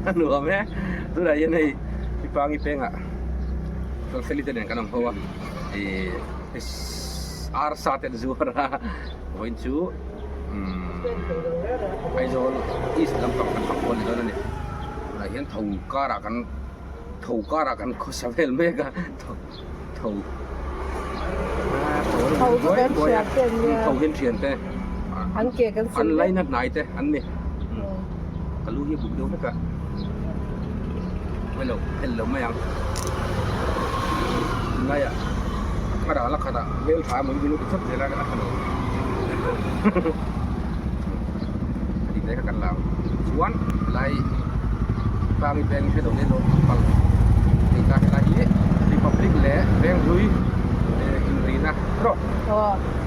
A nuam e. Tunah hian hei Pipangi pengah Felfeli te nen kan awm ho a, ih arsa te an zuar a, vawiin chu umm Aizawl East lampang kan fak kual ni dawn a ni. Tunah hian tho karah kan tho karah kan khawsa vel mek a, tho tho Tho chu kan thian te an nia. Tho hian thian te An ke kan an laina hnai te an ni. Ka lu hi a buk deuh vek a. Hello hello mai ang. Tunlaiah a ral a khatah hmel tha emaw in ti chawp zel a a tha lo. A dik daih kha kan la ang. Chuan helai Tlangi Bank hre deuh leh dawn pal hei ta helai hi Republic leh Venghlui inrina erawh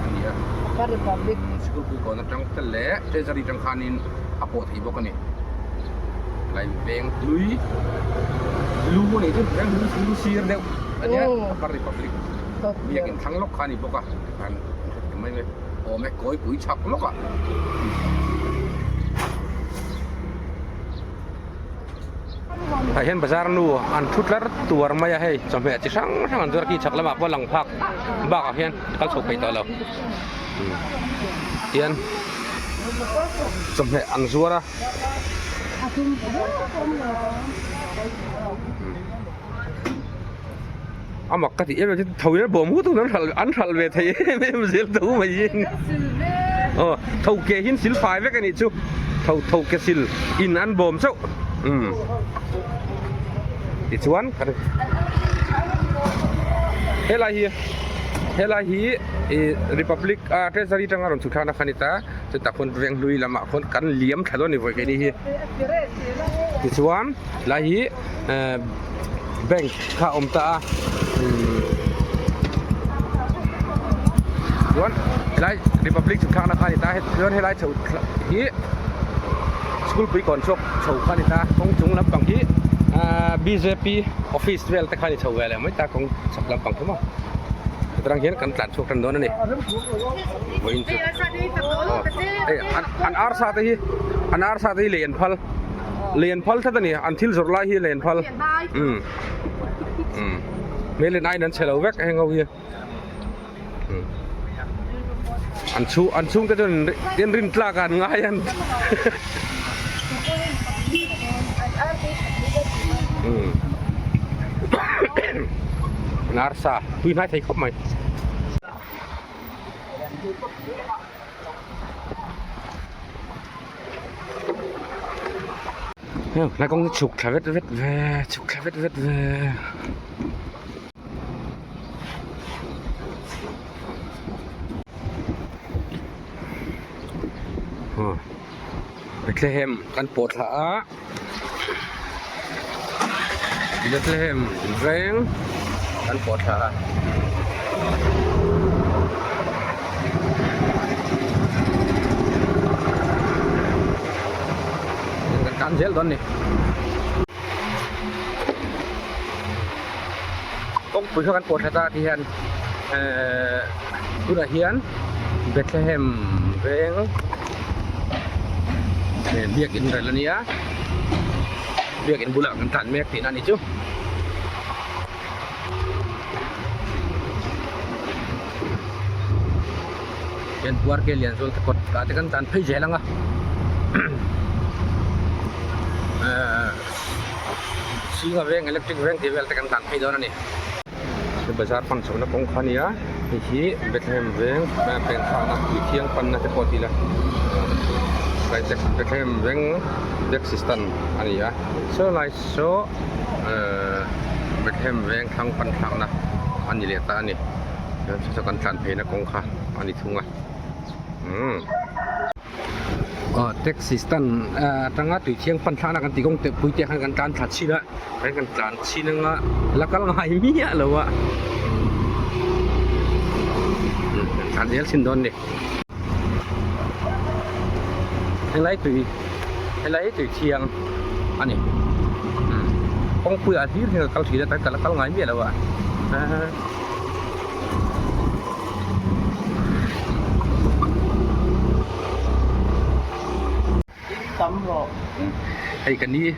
a ni a. Republic. Sikulpui kawn atang te leh Treasury atang khanin a pawh thei bawk a ni. Helai veng hlui lu a nih chu veng hlui lu sir deuh a nia Upper Republic biakin thlang lawk kha a ni bawk a tikhan an hre thei mai mai awm e kawipui chhak lawk ah. Tah hian bazar nu an thu tlar tuar mai a hei chawhmeh chi hrang hrang an zuar khi chhak lamah pawh lang phak bakah hian kal chho peih tawh lo tian chawhmeh an zuar a a mak ka tih em em chu tho in a bawm hut hut an hralh an hralh ve thei em em zel tho mai hi aw tho ke hi an sil fai vek a nih chu tho tho ke sil in an bawm chauh umm tichuan helai hi helai hi ih republic a treasury atanga rawn chhuk thlakna kha a ni ta chutah khawn veng hlui lamah khawn kan liam thla dawn a ni vawi keini hi tichuan helai hi ehh bank kha a awm ta a chuan helai republic chhuk thlakna kha a ni ta chuan helai chho hi school pui kawn chhuak chho kha a ni ta kawng chung lampang hi ahh bjp office vel te kha a ni chho ve leh mai ta kawng chhak lampang chu maw hetirang hian kan tlan chhuak tan dawn a ni vawiin chu aw hei an arsa te hi an arsa te hi lei an phal. Lian phal tlat a ni, an thil zawrh lai hi lian phal umm umm hmel in aiin an chhe lo vek heng ho hi umm an chhung an chhungte chuan in rin tlak ah an ngai an umm arsa tui hnai thei khawp mai. Helai kawng hi chhuk thla vet vet ve chhuk thla vet vet ve. Bethlehem kan pawh thla a Bethlehem veng kan pawh thla a. Kan tan zel dawn ni. Kawngpui kha kan pawh thla ta ti hian ehh tunah hian Bethlehem veng biakin rel a nia biakin bulah kan tan mek tihna a ni chu. Hian puar ke lian zual te kawt ah te kan tan phei zel ang a ehh Singa veng electric veng tih vel te kan tan phei dawn a ni. He bazar pan chhohna kawng kha a ni a hei hi Bethlehem veng pen thlakna tui thiang panna te pawh a ti la Bethlehem veng taxi stand a ni a saw lai saw ehh Bethlehem veng thlang pan thlakna a ni leh ta a ni chuan saw saw kan tlan pheina kawng kha a ni thung a umm. Aw taxi stand atanga tui thiang pan thlakna kan tih kawng te pui te khan kan tlan thla chhin a kan kan tlan chhin anga la kal ngai miah lo a kan tlan zel chhin dawn a ni helai tui helai tui thiang a ni kawngpui ah hlir hian a kal thin a kan la kal ngai miah lo a. tam rawh. Hei ka ni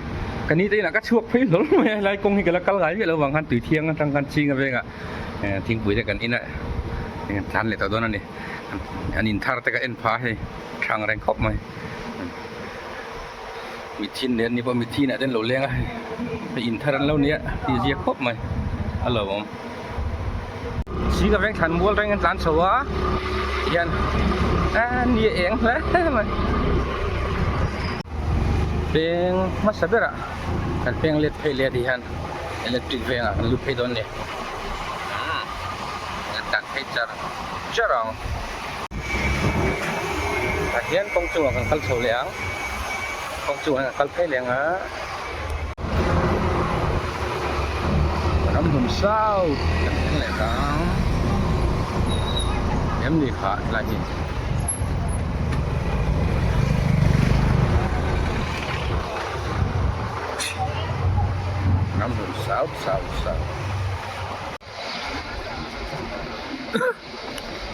ka ni te inah ka chhuak phei hlawl mai a helai kawng hi ka la kal ngai miah lo vang khan tui thiang atang khan ching a vengah thingpui te kan in a tlan leh tawh dawn a ni an in thar te ka en pha hei thang reng khawp mai mitthi nen ni pawh mitthi inah te an lo leng a hei in thar an lo nia tih zia khawp mai a lo awm. Ching a veng thlan mual reng an tlan chho a tihian a ni a eng hle mai peng hmasa berah kan peng let phei leh tihian electric vengah kan lut phei dawn a ni kan tlan phei char char ang tah hian kawng chungah kan kal chho leh ang kawng chungah hian kan kal phei leh ang a. Ramhlun south kan thleng leh ta ang em ni kha helai hi Ramhlun south south south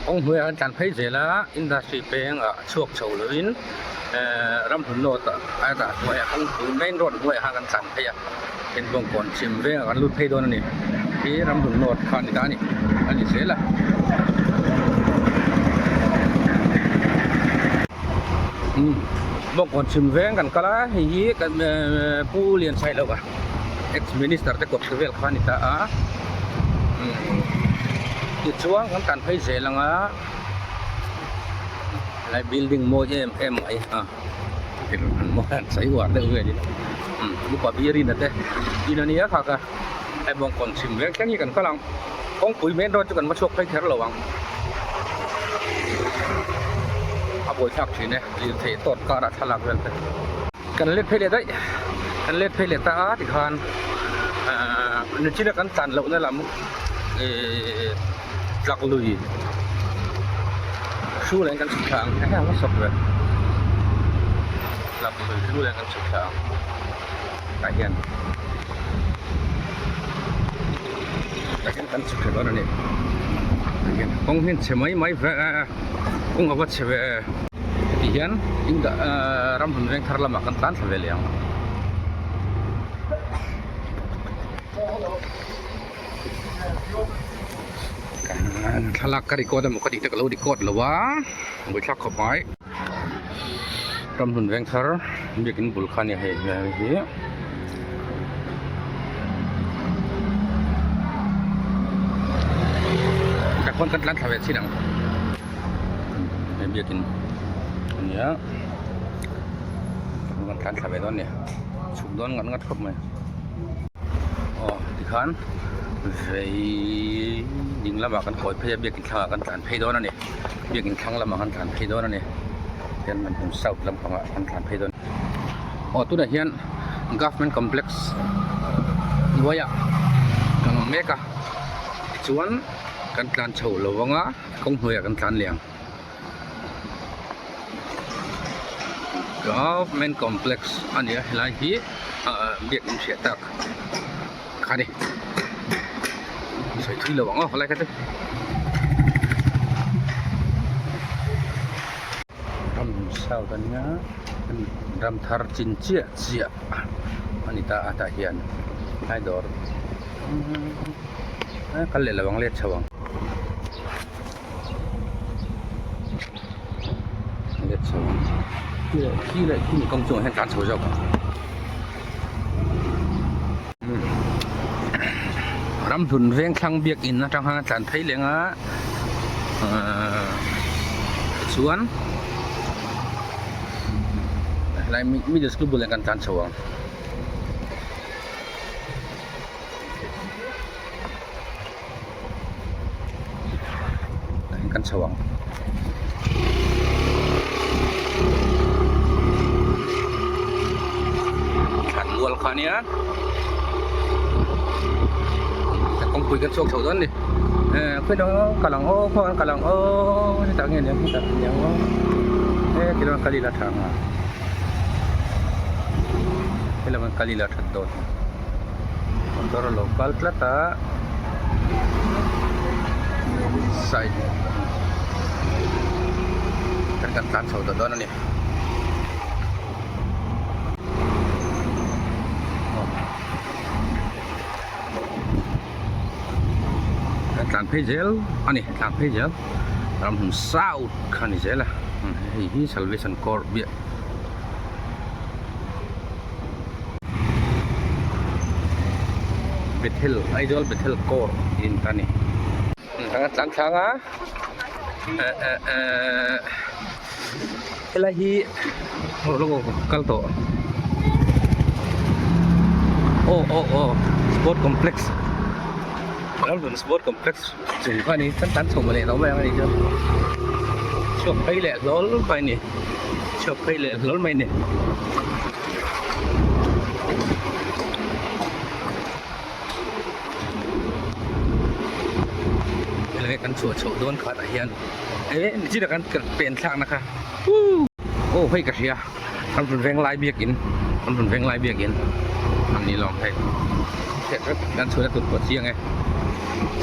kawng hnuaiah an tlan phei zel a industry peng ah chhuak chho lovin ehh ramhlun north ah a dah hnuaiah kawngpui main road hnuaiah khan kan tlan phei a inbawng kawn chim vengah kan lut phei dawn a ni hi ramhlun north kha a ni ta a ni a ni zel a. Bawngkawn chhim veng kan kal a hei hi kan ehh Pu Liansailova ex minister te kawt vel kha a ni ta a tichuan kan tan phei zel ang a helai building mawi em em mai a an sawi uar deuh vel in upa Birina te in a nia kha ka hei Bawngkawn chhim veng thleng hi kan kal ang kawngpui main road chu kan va chhuak phei kher lo ang a buaithlak thin e lirthei tawt karah thlalak vel te. Kan let phei leh daih, kan let phei leh ta a tikhan ahh nichina kan tlan lohna lam ihh tlak lui hru leh in kan chhuk thla ang heng a sawp ve tlak lui hru leh in kan chhuk thla ang tah hian tah hian kan chhuk thla dawn a ni tah hian kawng hian chhe mai mai ve kawng a va chhe ve. Heti hian ramhlun veng thar lamah kan tlan thla ve leh ang. Thlalak ka record emaw ka tih te ka lo record lo a, buaithlak khawp mai. Ramhlun veng thar biakin bul kha a nia hei hi. Tah khawn kan tlan thla ve chin ang. Hei biakin a ni a kan tlan thla ve dawn a ni chhuk dawn ngat ngat khawp mai aw tikhan vei ding lamah kan kawi phei a biakin thlangah kan tlan phei dawn a ni biakin thlang lamah kan tlan phei dawn a ni tian kan hnung south lampangah kan tlan phei dawn aw tunah hian government complex hnuaiah kan awm mek a tichuan kan tlan chho lo ang a. Kawng hnuaiah kan tlan leh ang. Government complex a ni a helai hi ahh biak in hriat tak kha a ni. Sawi thui lo ang aw helai kha chu. Ram south a nia ram thar chin chiah chiah a ni ta a tah hian helai dawr kal leh lo ang let chho ang let chho ang khi leh khi leh kawng chungah hian tlan chho zawk ang ramhlun veng thlang biakin atang khan a tlan phei leng a ahh tichuan helai middle school bulah hian kan tlan chho ang. Kan chho ang. Thlan mual kha ania. Kawngpui kan chhuak chho dawn a ni. Eh khawi dang kal ang aw khaw an kal ang aw hetah nge niang hetah niang aw he ti lamah kal ila tha ang a helam an kal ila that dawn. Motor a lo kal tlat a side kan kan tlan chho ta dawn a ni. tlan phei zel a ni tlan phei zel Ramhlun South kha a ni zel a hei hi Salvation Corps biak. Bethel Aizawl Bethel Corps in ta ni kan tlan thlang a eh eh eh helai hi kal tawh aw aw aw sport complex Ramhlun sport complex chung kha a ni kan tlan chho leh lo mai ang a nih chu chhuak phei leh hlawl mai a ni chhuak phei leh hlawl mai a ni. Helai kan chhuah chhoh dawn khatah hian eh nichina kan pen thlakna kha aw hei ka hria kan rawn veng lai biakin kan rawn veng lai biakin an ni lawng hei kan chhuahna tur pawh a chiang e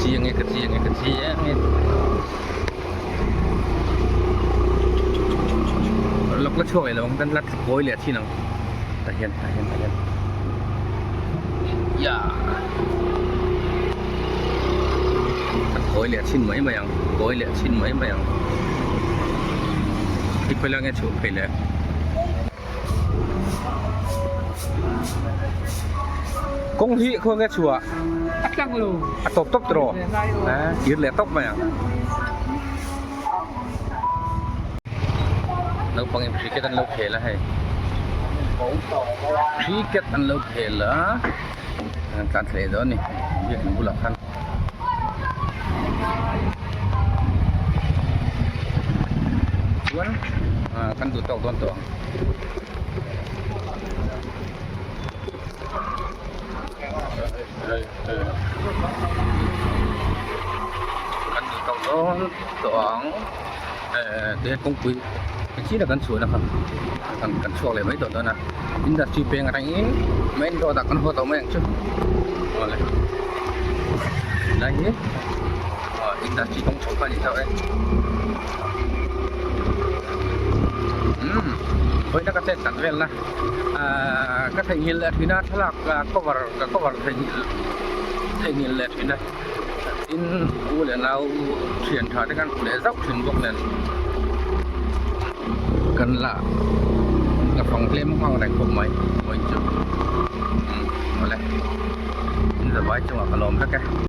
chiang e ka chiang e ka chiang e lawk la chhuak leh lo ang kan la kawi leh thin ang tah hian tah hian tah hian ya kan kawi leh thin mai mai ang kawi leh thin mai mai ang i khawi lai nge chhuah phei le kawng hi khawi nge chhuah a tlang lo a tawp tawp tawh a kir leh tawp mai ang naupang in cricket an lo khel a hei cricket an lo khel a an tlan thla leh dawn a ni biakin bulah khan. Chuan ah kan duh tawk dawn tawh ang. Kan duh tawk dawn tawh ang eh tihian kawngpui engchin a kan chhuahna kha kan kan chhuak leh mai tawh dawn a industry peng atangin main road ah kan haw tawh mai ang chu awle helai hi ah industry kawng chho kha a ni chauh e umm vawiina ka chet tak vel na ahh ka theihnghilh leh thin a thlalak cover ka cover theihnghilh theihnghilh leh thin a tin u leh nau thian tha te khan leh zauh thin bawk nen kan la ka fang tlem nghang reng khawp mai vawiin chu umm awle in zavai chungah ka lawm vek e.